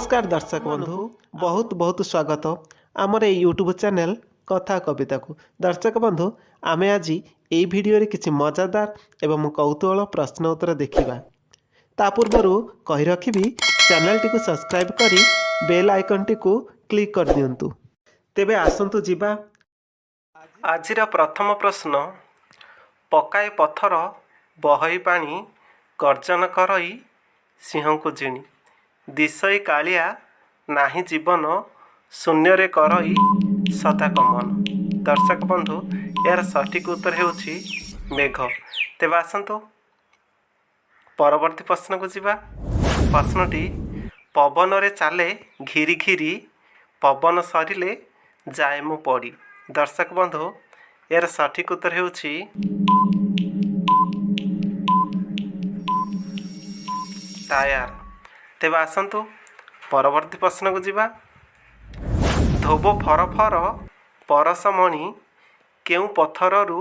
ନମସ୍କାର ଦର୍ଶକ ବନ୍ଧୁ, ବହୁତ ବହୁତ ସ୍ୱାଗତ ଆମର ଏଇ ୟୁଟ୍ୟୁବ୍ ଚ୍ୟାନେଲ୍ କଥା କବିତାକୁ। ଦର୍ଶକ ବନ୍ଧୁ, ଆମେ ଆଜି ଏଇ ଭିଡ଼ିଓରେ କିଛି ମଜାଦାର ଏବଂ କୌତୁହଳ ପ୍ରଶ୍ନ ଉତ୍ତର ଦେଖିବା। ତା ପୂର୍ବରୁ କହି ରଖିବି, ଚ୍ୟାନେଲଟିକୁ ସବସ୍କ୍ରାଇବ୍ କରି ବେଲ୍ ଆଇକନ୍ଟିକୁ କ୍ଲିକ୍ କରିଦିଅନ୍ତୁ। ତେବେ ଆସନ୍ତୁ ଯିବା। ଆଜିର ପ୍ରଥମ ପ୍ରଶ୍ନ: ପକାଏ ପଥର, ବହଇ ପାଣି, ଗର୍ଜନ କରଇ ସିଂହକୁ ଜିଣି, ଦିଶଇ କାଳିଆ, ନାହିଁ ଜୀବନ, ଶୂନ୍ୟରେ କରଇ ସଦା ଗମନ। ଦର୍ଶକ ବନ୍ଧୁ, ଏହାର ସଠିକ୍ ଉତ୍ତର ହେଉଛି ମେଘ। ତେବେ ଆସନ୍ତୁ ପରବର୍ତ୍ତୀ ପ୍ରଶ୍ନକୁ ଯିବା। ପ୍ରଶ୍ନଟି: ପବନରେ ଚାଲେ ଘିରି ଘିରି, ପବନ ସରିଲେ ଯାଏ ମୁଁ ପଡ଼ି। ଦର୍ଶକ ବନ୍ଧୁ, ଏହାର ସଠିକ୍ ଉତ୍ତର ହେଉଛି ଟାୟାର। ତେବେ ଆସନ୍ତୁ ପରବର୍ତ୍ତୀ ପ୍ରଶ୍ନକୁ ଯିବା। ଧୋବ ଫର ଫର ପରଶମଣି, କେଉଁ ପଥରରୁ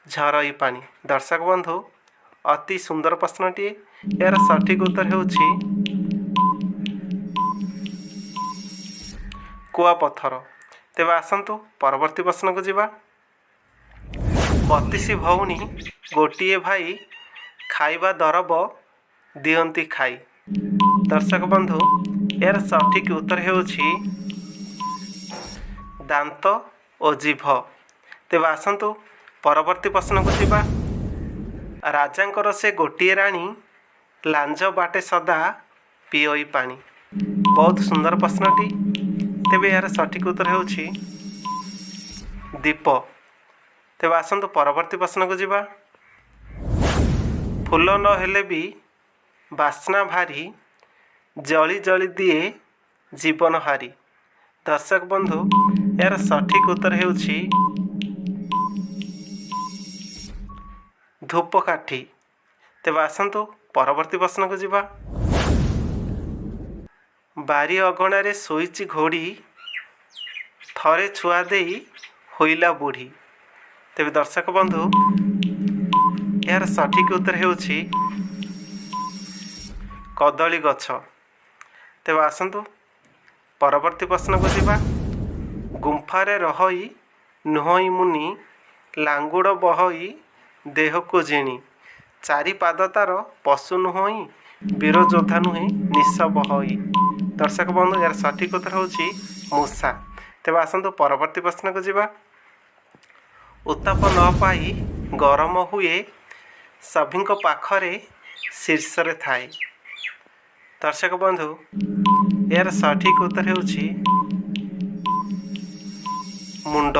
ଝରଇ ପାଣି? ଦର୍ଶକ ବନ୍ଧୁ, ଅତି ସୁନ୍ଦର ପ୍ରଶ୍ନଟିଏ। ଏହାର ସଠିକ୍ ଉତ୍ତର ହେଉଛି କୁଆପଥର। ତେବେ ଆସନ୍ତୁ ପରବର୍ତ୍ତୀ ପ୍ରଶ୍ନକୁ ଯିବା। 32 ଭଉଣୀ ଗୋଟିଏ ଭାଇ, ଖାଇବା ଦରବ ଦିଅନ୍ତି ଖାଇ। ଦର୍ଶକ ବନ୍ଧୁ, ଏହାର ସଠିକ୍ ଉତ୍ତର ହେଉଛି ଦାନ୍ତ ଓ ଜିଭ। ତେବେ ଆସନ୍ତୁ ପରବର୍ତ୍ତୀ ପ୍ରଶ୍ନକୁ ଯିବା। ରାଜାଙ୍କର ସେ ଗୋଟିଏ ରାଣୀ, ଲାଞ୍ଜ ବାଟେ ସଦା ପିଅଇ ପାଣି। ବହୁତ ସୁନ୍ଦର ପ୍ରଶ୍ନଟି। ତେବେ ଏହାର ସଠିକ୍ ଉତ୍ତର ହେଉଛି ଦୀପ। ତେବେ ଆସନ୍ତୁ ପରବର୍ତ୍ତୀ ପ୍ରଶ୍ନକୁ ଯିବା। ଫୁଲ ନ ହେଲେ ବି ବାସ୍ନା ଭାରି, ଜଳି ଜଳି ଦିଏ ଜୀବନ ହାରି। ଦର୍ଶକ ବନ୍ଧୁ, ଏହାର ସଠିକ୍ ଉତ୍ତର ହେଉଛି ଧୂପକାଠି। ତେବେ ଆସନ୍ତୁ ପରବର୍ତ୍ତୀ ପ୍ରଶ୍ନକୁ ଯିବା। ବାରି ଅଗଣାରେ ଶୋଇଛି ଘୋଡ଼ି, ଥରେ ଛୁଆ ଦେଇ ହୋଇଲା ବୁଢ଼ୀ। ତେବେ ଦର୍ଶକ ବନ୍ଧୁ, ଏହାର ସଠିକ୍ ଉତ୍ତର ହେଉଛି କଦଳୀ ଗଛ। ତେବେ ଆସନ୍ତୁ ପରବର୍ତ୍ତୀ ପ୍ରଶ୍ନକୁ ଯିବା। ଗୁମ୍ଫାରେ ରହଇ ନୁହଇ ମୁନି, ଲାଙ୍ଗୁଡ଼ ବହଇ ଦେହକୁ ଜିଣି, ଚାରି ପାଦ ତାର ପଶୁ ନୁହଇ, ବୀର ଯୋଦ୍ଧା ନୁହେଁ ନିଶ ବହଇ। ଦର୍ଶକ ବନ୍ଧୁ, ଏହାର ସଠିକ୍ ଉତ୍ତର ହେଉଛି ମୂଷା। ତେବେ ଆସନ୍ତୁ ପରବର୍ତ୍ତୀ ପ୍ରଶ୍ନକୁ ଯିବା। ଉତ୍ତାପ ନ ପାଇ ଗରମ ହୁଏ, ସଭିଙ୍କ ପାଖରେ ଶୀର୍ଷରେ ଥାଏ। ଦର୍ଶକ ବନ୍ଧୁ, ଏହାର ସଠିକ୍ ଉତ୍ତର ହେଉଛି ମୁଣ୍ଡ।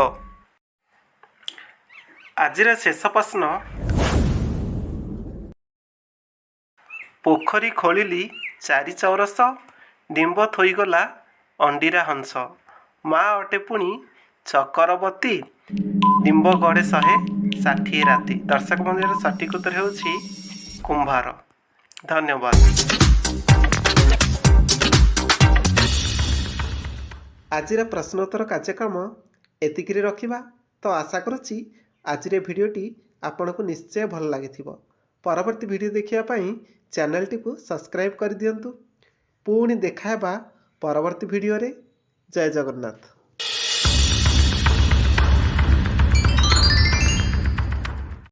ଆଜିର ଶେଷ ପ୍ରଶ୍ନ: ପୋଖରୀ ଖୋଳିଲି ଚାରି ଚଉରସ, ଡିମ୍ବ ଥୋଇଗଲା ଅଣ୍ଡିରା ହଂସ, ମା ଅଟେ ପୁଣି ଚକରବତୀ, ଡିମ୍ବ ଗଢ଼େ 160 ରାତି। ଦର୍ଶକ ବନ୍ଧୁ, ଏହାର ସଠିକ୍ ଉତ୍ତର ହେଉଛି କୁମ୍ଭାର। ଧନ୍ୟବାଦ। ଆଜିର ପ୍ରଶ୍ନୋତ୍ତର କାର୍ଯ୍ୟକ୍ରମ ଏତିକିରେ ରଖିବା। ତ ଆଶା କରୁଛି ଆଜିର ଭିଡ଼ିଓଟି ଆପଣଙ୍କୁ ନିଶ୍ଚୟ ଭଲ ଲାଗିଥିବ। ପରବର୍ତ୍ତୀ ଭିଡ଼ିଓ ଦେଖିବା ପାଇଁ ଚ୍ୟାନେଲଟିକୁ ସବସ୍କ୍ରାଇବ୍ କରିଦିଅନ୍ତୁ। ପୁଣି ଦେଖା ହେବା ପରବର୍ତ୍ତୀ ଭିଡ଼ିଓରେ। ଜୟ ଜଗନ୍ନାଥ।